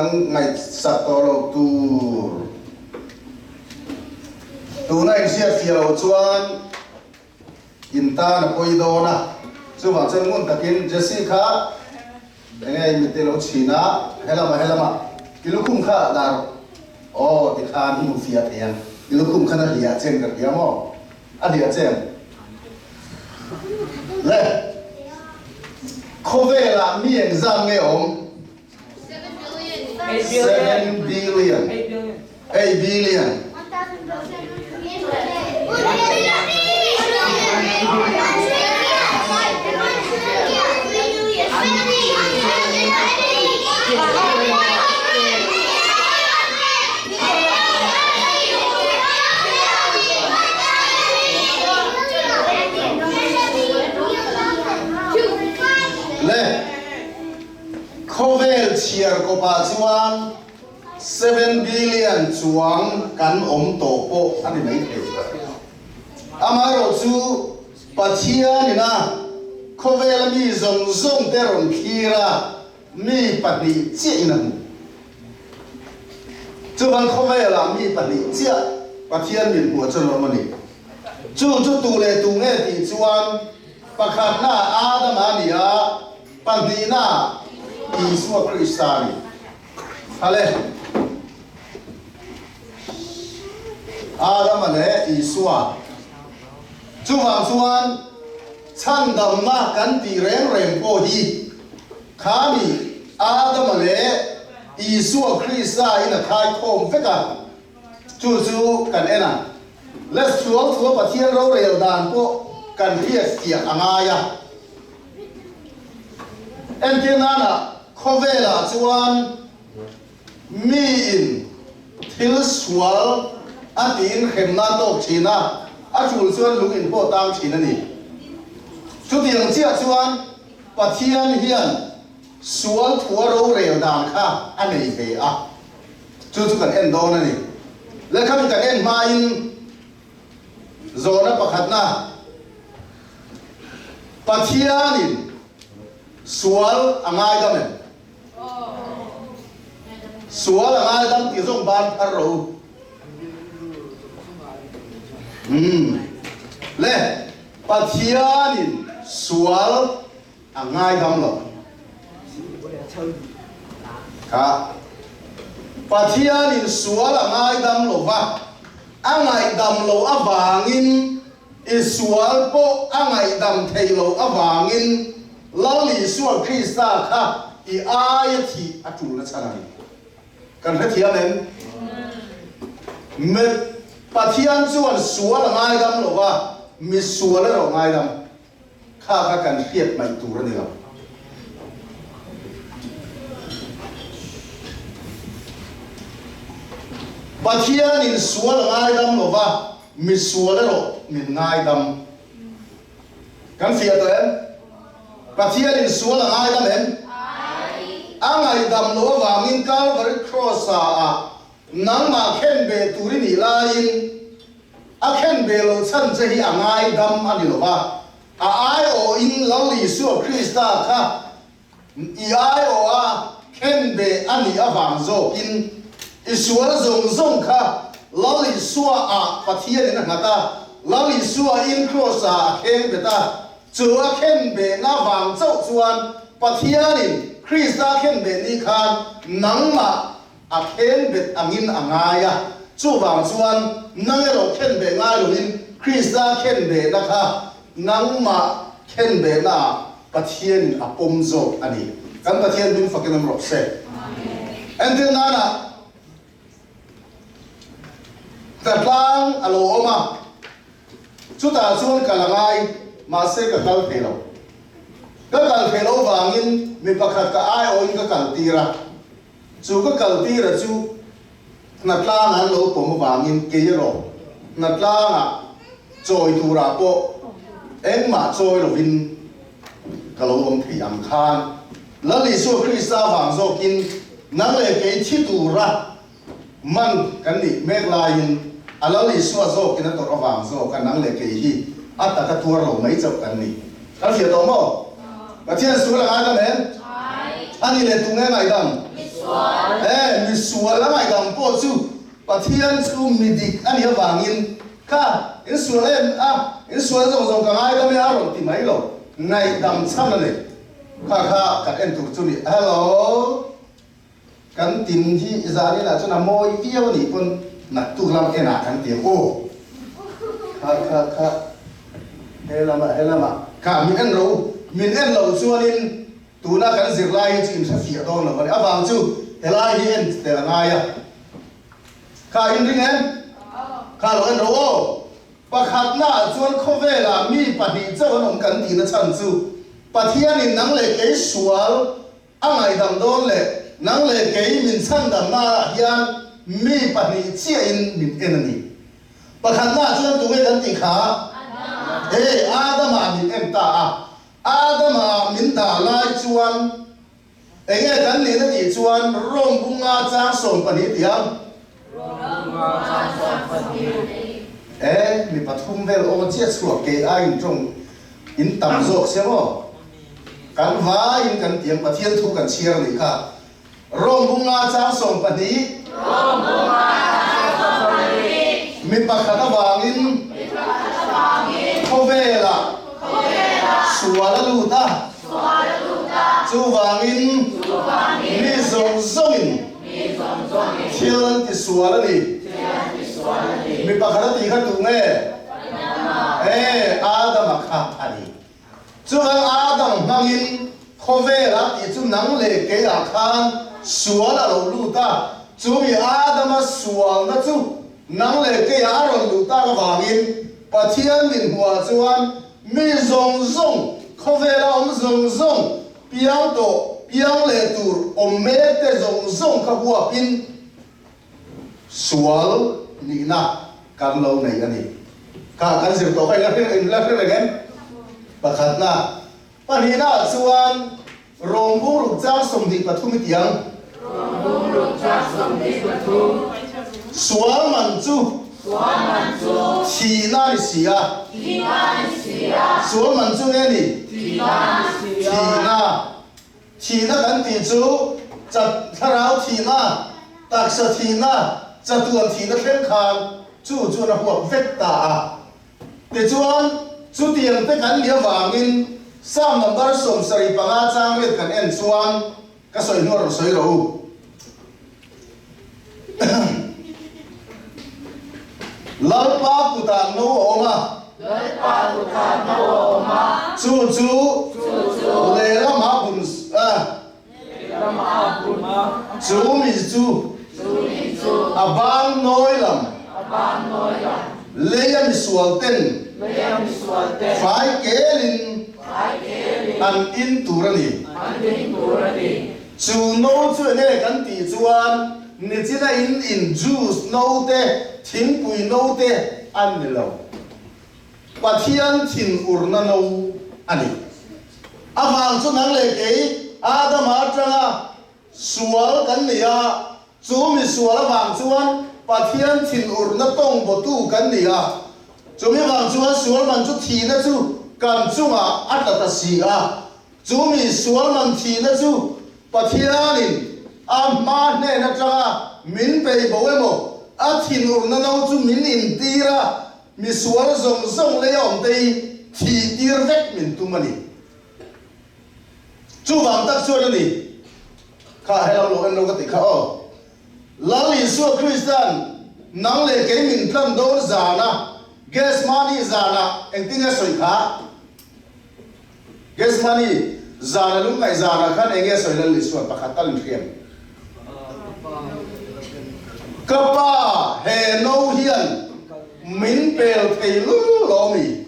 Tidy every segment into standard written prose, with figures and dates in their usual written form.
Kan ngaihsak tawh loh tur. Tuna inhriatfiah loh chuan in tan a pawi dawn a, chuvang chuan ngun takin Jesse kha enge i mitte lo chhin a, helamah helamah i lukhum kha dah rawh aw tikhan i hmuhfiah thei ang, i lukhum khan a hliah chen ka hria maw? A hliah chen le khawvelah mi engzat nge awm? 7 billion. 8 billion. Le khawvel chhiar kawpah chuan 7 billion chuang kan awm tawh pawh a ni mai thei. Amaherawhchu Pathianina khawvela mi zawng zawng te rawn thlir a, Mi pahnih chiahin a hmu. Chuvan khawvelah mi pahnih chiah Pathian min hmuh chuan awm a ni. Chu chu tu leh tu nge tih chuan pakhatna Adama a ni a, pahnihna Isua Krista a ni. Hale. Adama leh Isua. Chuvang chuan chhandamna kan tih reng reng pawh hi khami Adama leh Isua Krista in a khaikhawm vek a, chu chu kan en a. Lessual thua Pathian rorel dan pawh kan hriatfiah a ngai a. Entir nana khawvelah chuan Miin thil sual a tiin hremna tawk thin a, a tul chuan lung in pawh tang thin a ni. Chutiang chiah chuan Pathian hian sual thua rorel dan kha a nei ve a, chu chu kan en dawn a ni. Lehkhabi kan en hmain zawhna pakhatna, Pathianin sual a ngaidam em? Sual a ngaidam tih zawng ban phar rawh u. Umm. Le, Pathianin sual a ngaidam lo. Kha. Pathianin sual a ngaidam lo va, a ngaihdam loh avangin I sual pawh a ngaihdam theih loh avangin Lal Isua Krista kha i aia thih a tul na chhan a ni. Kan hrethiam em? Met Pathian chuan sual a ngaidam lo va, mi sual erawh ngaidam. Kha kha kan hriat hmaih tur a ni lo. Pathianin sual a ngaidam lo va, mi sual erawh min ngaidam. Kan fiah tawh em? Pathianin sual a ngaidam em? A ngaihdam loh avangin Calvary Cross-ah nangmah khen ve tur i nih laiin A khen ve loh chhan che hi a ngaidam a ni lo va, a aiawhin Lal Isua Krista kha i aiawh a khen ve a nih avang zawkin i sual zawng zawng kha Lal Isua ah Pathianin a nghat a, Lal Isua in Kraws ah a kheng bet a, chu a khen behna vang chauh chuan Pathianin Krista khen beh ni khan nangmah A khen bet angin a ngai a, chuvang chuan nang erawh khen beh ngai loin Krista khen behna kha nangmah khen behnaah Pathianin a pawm zawk a ni. Kan Pathian hming fakin awm rawh se. Entir nana hnatlang a lo awm a, chutah chuan kal a ngai, mahse ka kal thei lo. Ka kal thei lo vangin mi pakhat ka aiawhin ka kaltir a. Chu ka kaltira chu hnatlang an lo pawm avangin kei erawh hnatlangah chawi turah pawh engmah chawi lovin ka lo awm thei ang khan Lal Isua Krista vang zawkin nang leh kei thi tura man kan nih mek laiin a Lal Isua zawkin a tawrh avang zawka nang leh kei hi a taka tuar lo mai chauh kan ni. Kan hria tawh maw? Pathian sual a ngaidam em? A ni leh tunge ngaidam? Eh! misual a ngaihdam pawh chu Pathian chu mi dik a nih avangin kha in sual em a, in sual zawng zawng ka ngaidam e a rawn ti mai lo, ngaihdam chhan a nei. Kha kha kan en tur chu ni. Hello. Kan tin hi zanin ah chuan a mawi viau a nih pawn naktuk lam en ah kan ti ang aw. Kha kha kha he lamah he lamah kha min en rawh u, min en loh chuanin Tuna kan zirlai hi chu inhrefiah dawn lo a ni. Avang chu helai hi en tel a ngai a. Kha in ring em? Kha lo en rawh aw. Pakhatnaah chuan khawvelah mi pahnih chauh an awm kan tihna chhan chu Pathianin nang leh kei sual a ngaihdam dawn leh nang leh kei min chhandamnaah hian mi pahnih chiahin min en a ni. Pakhatnaah chuan tunge kan tih kha? Hei Adama min en ta a. Adama min dah lai chuan enge kan nihna tih chuan Rom bunga chang 12 tih ang. Rom bunga chang 12. E, mi pathum vel aw chiah chhuak kei aiin tawng in tam zawk sia maw? Kan vaiin kan tiang Pathian thu kan chhiar a nih kha. Rom bunga chang 12. Rom bunga chang 12. Mi pakhat avangin. Mi pakhat avangin. Khawvelah. Khawvelah. Sual a lut a. Sual a lut a. Chuvangin. Chuvangin. Mi zawng zawngin. Mi zawng zawngin. Thil an ti sual a ni. Thil an ti sual a ni. Mi pakhat a tih kha tu nge? Adama. E, Adama kha a ni. Chuvang Adam hmangin khawvela tih chu nang leh keiah khan sual a lo lut a, chumi Adama sualna chu nang leh keiah a rawn luh tak avangin Pathian min hmuhah chuan mi zawng zawng, khawvela awm zawng zawng, piang tawh, piang leh tur awm mek te zawng zawng kha huapin Sual nihna kan lo nei a ni. Kha kan zir tawh kha in la hre reng em? Pakhatna. Pahnihnaah chuan Rawngbung ruk chang 23 i ti ang. Rawngbung ruk chang 23. Sual man chu. Sual man chu. Thihna a ni si a. Thihna a ni si a. Sual man chu nge ni? Thihna a ni si a. Thihna. Thihna kan tih chu chat thlarau thihna, taksa thihna, chatuan thihna thleng khan chu chuan a huap vek ta a. Tichuan, chutiang te kan nih avangin Psalm number 75 chang riat kan en chuan ka sawi hnuah rawn sawi rawh u. Lalpa kutah no a awm a. Lalpa kutah no a awm a. Chu chu. Chu chu. Lehlamah bun a. Lehlamah bun a. Chu mi chu. Chu mi chu. A bang nawi lam. A bang nawi lam. Leia misual ten. Leia misual ten. Fai kelin. Fai kelin. An in tur a ni. An in tur a ni. Chu no chu enge kan tih chuan nichina in in juice no te, thingpui no te a ni lo. Pathian thinurna no a ni. Avang chu nang leh kei Adama atanga sual kan ni a, chu mi sual avang chuan Pathian thinurna tawng bawtu kan ni a. Chumi vang chuan sual man chu thihna chu kan chungah a tla ta si a. Chu mi sual man thihna chu Pathianin a hma hnen atanga min peih bo emaw, a thinurna no chu min intir a, mi sual zawng zawng lei a awm te hi thih tir vek min tum a ni. Chuvang tak chuan a ni kha helam lo en lo ka tih kha aw. Lal Isua Krista'n nang leh kei min tlan dawn zana Gethsemane zanah engtin nge sawi kha? Gethsemane zana lungngaih zanah khan enge a sawi Lal Isuan pakhat tal in hriam. Ka pa he no hian min pel thei lul lo mi?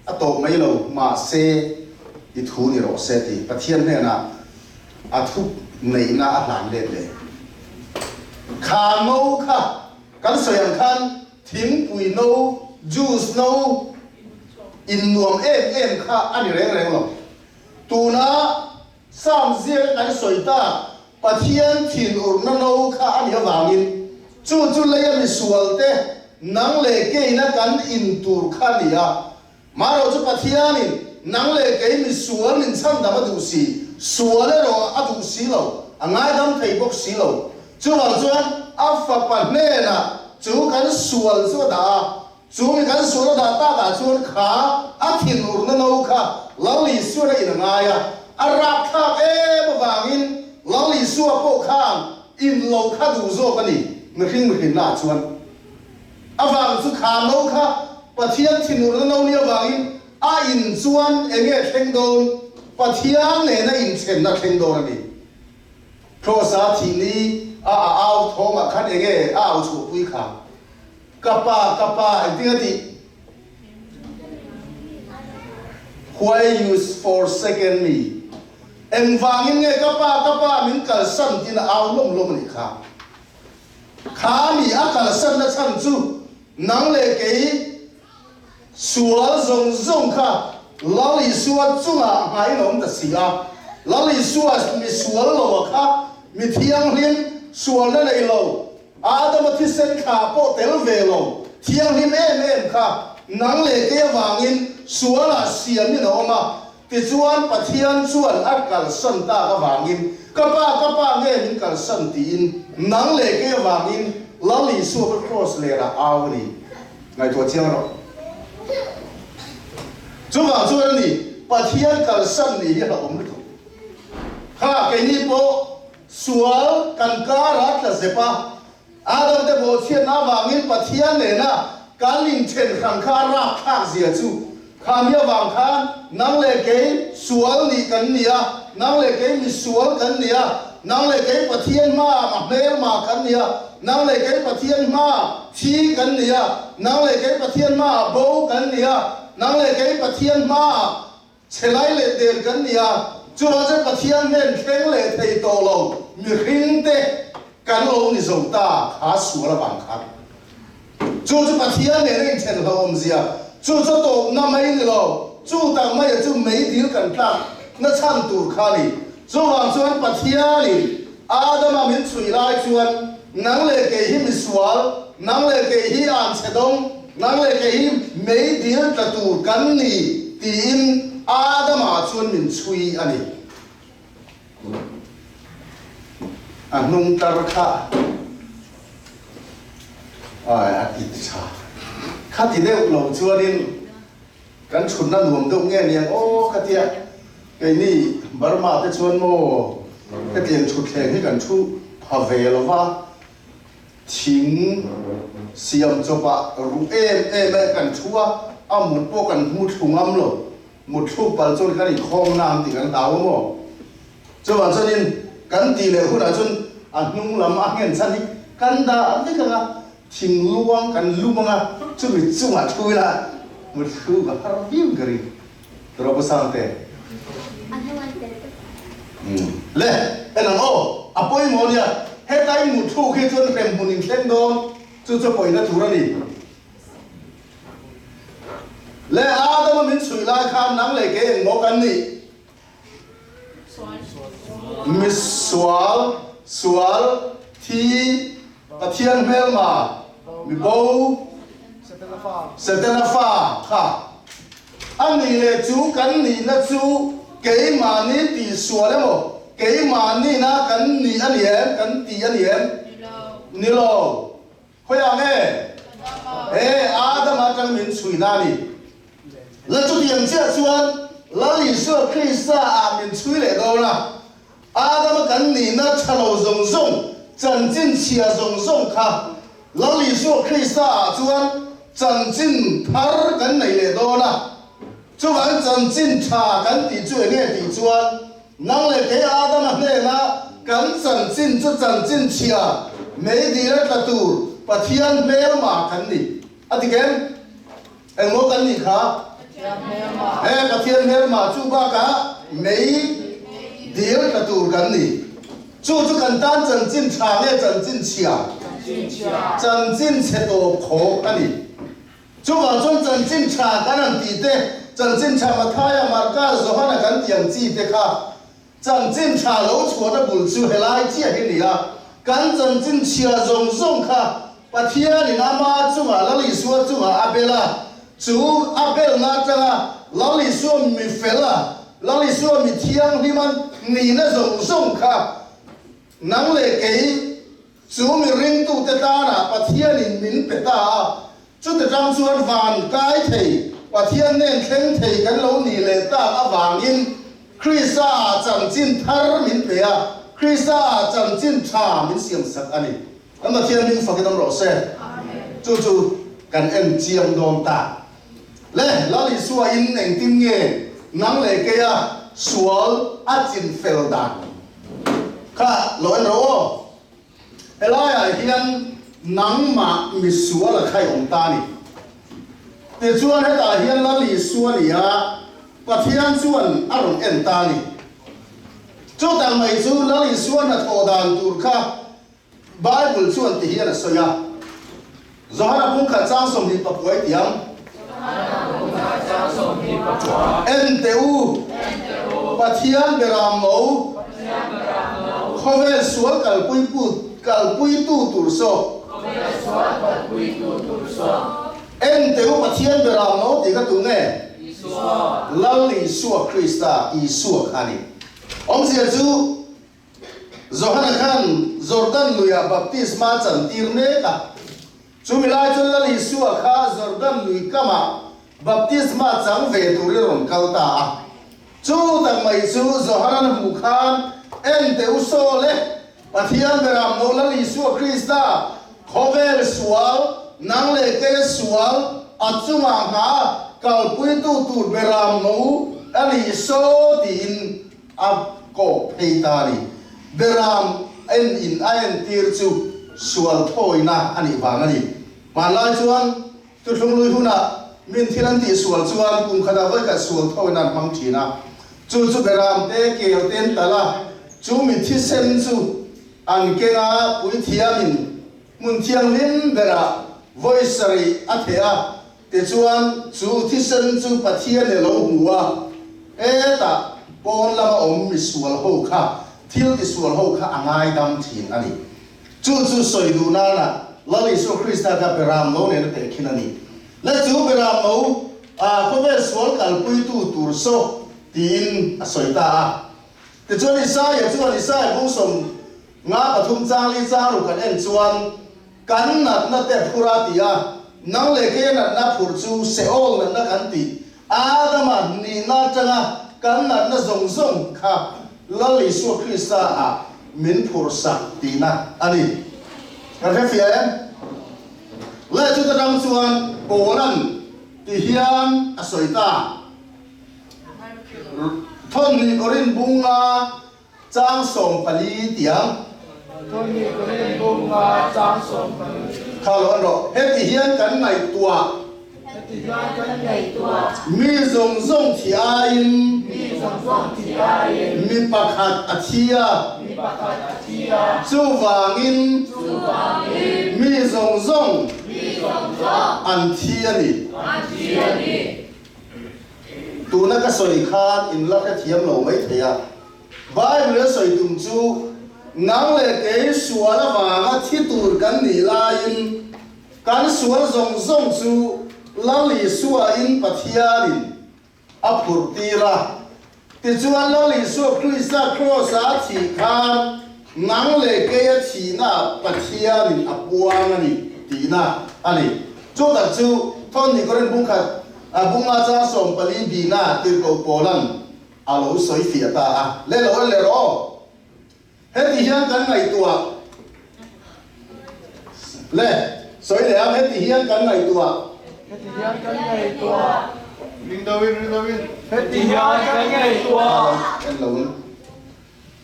A tawp mai lo, mahse i thu ni rawh se ti Pathian hnenah a thu neihna a hlan let leh. Kha no kha kan sawi ang khan Thingpui no, juice no in nuam em em kha a ni reng reng lo. Tuna Psalm ziaka kan sawi tak Pathian thinurna no kha a nih avangin chu chu leia misualte nang leh keina kan in tur kha a ni a. Marawh chu Pathianin nang leh kei misual min chhandam a duh si, sual erawh a duh si lo. a ngaidam thei bawk si lo. Chuvang chuan a fapa hnenah chu kan sual chu a dah a, chu mi kan sual a dah takah chuan kha a thinurna no kha Lal Isuan a in a ngai a, a rapthlak em avangin Lal Isua pawh khan in lo kha duh zawk a ni, mihring mihrinnaah chuan. Avang chu kha no kha Pathian thinurna no ni avangin a in chuan enge thleng dawn? Pathian nena inthenna thleng dawn a ni. Kraws-a thih ni a a au thawngah khan enge a au chhuahpui kha? Ka pa, ka pa, engtin a tih? Why you forsaken me? Engvangin nge ka pa, ka pa min kalsan tiin a au lawm lawm a nih kha? Kha mi a kalsanna chhan chu nang leh kei sual zawng zawng kha Lal Isua chungah nghain a awm ta si a. Lal Isua mi sual lo a kha, mi thianghlim, sualna nei lo, Adama thisen thla pawh tel ve lo, thianghlim em em kha nang leh kei avangin sualah siamin a awm a. Tichuan, Pathian chuan a kalsan tak avangin, Ka Pa, ka Pa nge min kalsan? tiin nang leh kei avangin Lal Isua kha kraws lerah au a ni. Ngaihtuah chiang rawh. Chuvang chuan a ni, Pathian kalsan ni hi a hlauhawm lutuk. Kha keini pawh sual kan karah tla zep a, Adam te bawhchhiatna avangin Pathian nena kan inthen hran kha a rapthlak zia chu kha mi avang khan nang leh kei sual nih kan ni a, nang leh kei misual kan ni a, nang leh kei Pathian hmaah ma hmelma kan ni a, nang leh kei Pathian hmaah thi kan ni a, nang leh kei Pathian hmaah bo kan ni a, nang leh kei Pathian hmaah Chhe lai leh der kan ni a, chuvang chuan Pathian hnen thleng leh thei tawh lo mihring te kan lo ni zo ta kha sual avang khan. Chu chu Pathian nena inthen hlauhawmzia, chu chu tawpna mai ni lo, chu tak maia chu meidil kan tlak na chhan tur kha a ni. Chuvang chuan Pathianin Adama min chhuih lai chuan nang leh kei hi misual, nang leh kei hi anchhe dawng, nang leh kei hi meidil tla tur kan ni tiin Adama chuan min chhui a ni. A hnung tar kha ai a ti tha. Khati deuh lo chuanin Kan chhunna nuam deuh nge niang aw ka tia, keini Burma te chuan maw hetiang thutthleng hi kan thu pha ve lo va, thing siam chawpah ruh em em e kan thu a, a mut pawh kan hmu thlu ngam lo, mut thluk pal chuan kan inkhawm na ang tih kan hlau a maw. Chuvang chuanin kan tih leh hunah chuan a hnung lam a nghen chhan hi kan dah vek ang a, Thing luang kan lum anga chumi chungah thu ila mutthlu ka har viau ka ring. Tawrh pu Sangte. Le, en ang aw, a pawimawh nia, heta i mutthluk hi chuan hremhmun in thleng dawn, chu chu pawina tur a ni. Le, Adama min chhuih lai khan nang leh kei engmaw kan nih? Misual, sual, thi, Pathian hmelma, mi bo, Setana fa kha a nih leh chu kan nihna chu keimahni tihsual emaw, keimahniina kan nih a ni em, kan tih a ni em? Ni lo. Khawiah nge? He Adama atang min chhuina a ni. La chutiang chiah chuan Lal Isua Krista ah min chhui leh dawn a. Adama kan nihna tha lo zawng zawng, chanchin chhia zawng zawng kha Lal Isua Krista ah chuan chanchin thar kan nei leh dawn a. Chuvang chanchin tha kan tih chu enge tih chuan Nang leh kei Adama hnena kan chanchin chu chanchin chhia, meidil a tla tur Pathian hmelma kan ni. A dik em? Engmaw kan nih kha? He Pathian hmelma chu bakah meidil tla tur kan ni. Chu chu kan tan chanchin tha nge chanchin chhia? Chanchin chhe tawp khawk a ni. Chuvang chuan chanchin tha kan han tih te, chanchin tha Mathaia, Marka, Johana kan tih ang chi te kha chanchin tha lo chhuahna bul chu helai chiah hi ni a. Kan chanchin chhia zawng zawng kha Pathianin ama chungah Lal Isua chungah a bel a, chu a belna atanga Lal Isua mi fel a, Lal Isua mi thianghlim a nihna zawng zawng kha. Nang leh kei chu mi ringtute tanah Pathianin min pe ta a, chuti tang chuan van kai thei, Pathian nen thleng thei kan lo nih leh tak avangin Krista-ah chanchin thar min pe a, Krista-ah chanchin tha min siamsak a ni. Kan Pathian hming fakin awm rawh se. Chu chu kan en chiang dawn ta. Le, Lal Isua in engtin nge nang leh keia sual a chin fel dan kha lo en rawh aw. Helaiah hian nangmah misual a khai awm ta ni. Tichuan hetah hian Lal Isua nia Pathian chuan a rawn en ta ni. Chutah mai chu Lal Isua hnathawh dan tur kha Bible chuan ti hian a sawi a, Johana pumkhat chang 28 tiang. En teh u, Pathian beram mo, khawvel sual kalpuitu tur saw. En teh u, Pathian beram mo tih kha tu nge? Lal Isua Krista, Isua kha a ni. Awmzia chu Johana khan Jordan luiah baptisma a chantir mek a. Chumi lai chuan Lal Isua kha Jordan lui kamah baptisma chang ve turin a rawn kal ta a. Chu tak mai chu Johana'n a hmuh khan, En teh u saw le, Pathian beram no Lal Isua Krista, khawvel sual, nang leh keia sual, a chungah hna kalpuitu tur beram no a nih saw tiin A kawk phei ta a ni. Beram en in a entir chu sual thawina a nih vang a ni. Hmanlai chuan Thuthlunglui hunah min thil an tih sual chuan kum khatah vawikhat sual thawina an hmang thin a. Chu chu beram te kel te an talh a, chu mi thisen chu an keng a, puithiamin hmun thianghlim berah vawi sarih a theh a, Tichuan, chu thisen chu Pathian i lo hmu a, hetah pawn lama awm misual ho kha, thil tisual ho kha a ngaidam thin a ni. Chu chu sawi duh nana Lal Isua Krista kha Beram no nen a tehkhin a ni. Le chu Beram no ah khawvel sual kalpuitu tur saw tiin a sawi ta a. Tichuan Isaia chuan Isaia bung 53 chang li chang ruk kan en chuan, Kan natna te phur a ti a, nang leh keia natna phur chu Seol natna kan ti. Adama nihna atanga kan natna zawng zawng kha Lal Isua Krista ah min phur sak tihna a ni. Kan hrefiah em? Leh chuta tang chuan Paula'n ti hian a sawi ta. Thawmhnih Korin bunga Chang 14 tiang. Thawhni Korin bunga chang 14. Kha lo an rawh. Heti hian kan ngaihtuah. Heti hian kan ngaihtuah. Mi zawng zawng thi aiin. Mi zawng zawng thi aiin. Mi pakhat a thi a. Mi pakhat a thi a. Chuvangin. Chuvangin. Mi zawng zawng. Mi zawng zawng. An thi a ni. An thi a ni. Tuna ka sawi khan in la hrethiam lo mai thei a. Bible a sawi tum chu nang leh kei sual avanga thi tur kan nih laiin kan sual zawng zawng chu Lal Isua in Pathianin a phurh tir a. Tichuan Lal Isua Krista Kraws a thih khan nang leh kei a thihnaah Pathianin a puang a ni tihna a ni. Chu tak chu Thawhni Korin bungkhat A bunga chang 14 bihna tirhkoh Paula'n a lo sawi fiah ta a, Le lo en leh rawh aw. Heti hian kan ngaihtuah Le, sawi leh ang, heti hian kan ngaihtuah. Heti hian kan ngaihtuah. Ring deuh in, ring deuh in. Heti hian kan ngaihtuah. En lo in.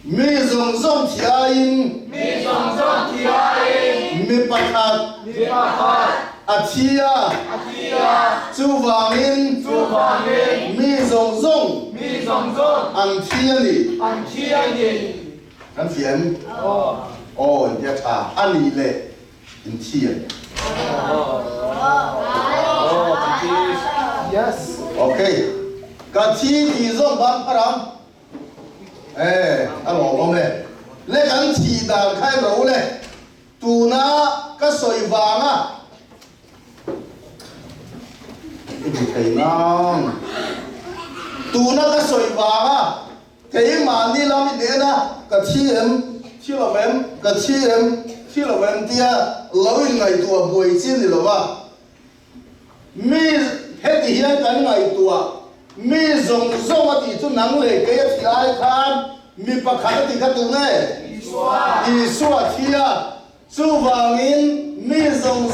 Mi zawng zawng thi aiin. Mi zawng zawng thi aiin. Mi pakhat. Mi pakhat. A thi a. A thi a. Chuvangin. Chuvangin. Mi zawng zawng. Mi zawng zawng. An thi a ni. An thi a ni. Kan fiah em? Aw. Aw, intia tha a nih leh in thi em? Aw, kan thi. Yes. Okay. Ka thi tih zawng ban phar ang. E, a lawm awm e. Le kan thih dan kha em ro le. Tuna ka sawi vanga i hmu thei nang. Tuna ka sawi vanga keimahni lam i nen a, ka thi em? Thi lo em? Ka thi em? Thi lo em? Tia lo inngaihtuah buai chi ni lo va. Mi heti hian kan ngaihtuah, mi zawng zawng a tih chu nang leh kei a thih ai khan mi pakhat a tih kha tu nge? Isua. Isua a thi a. Chuvangin mi zawng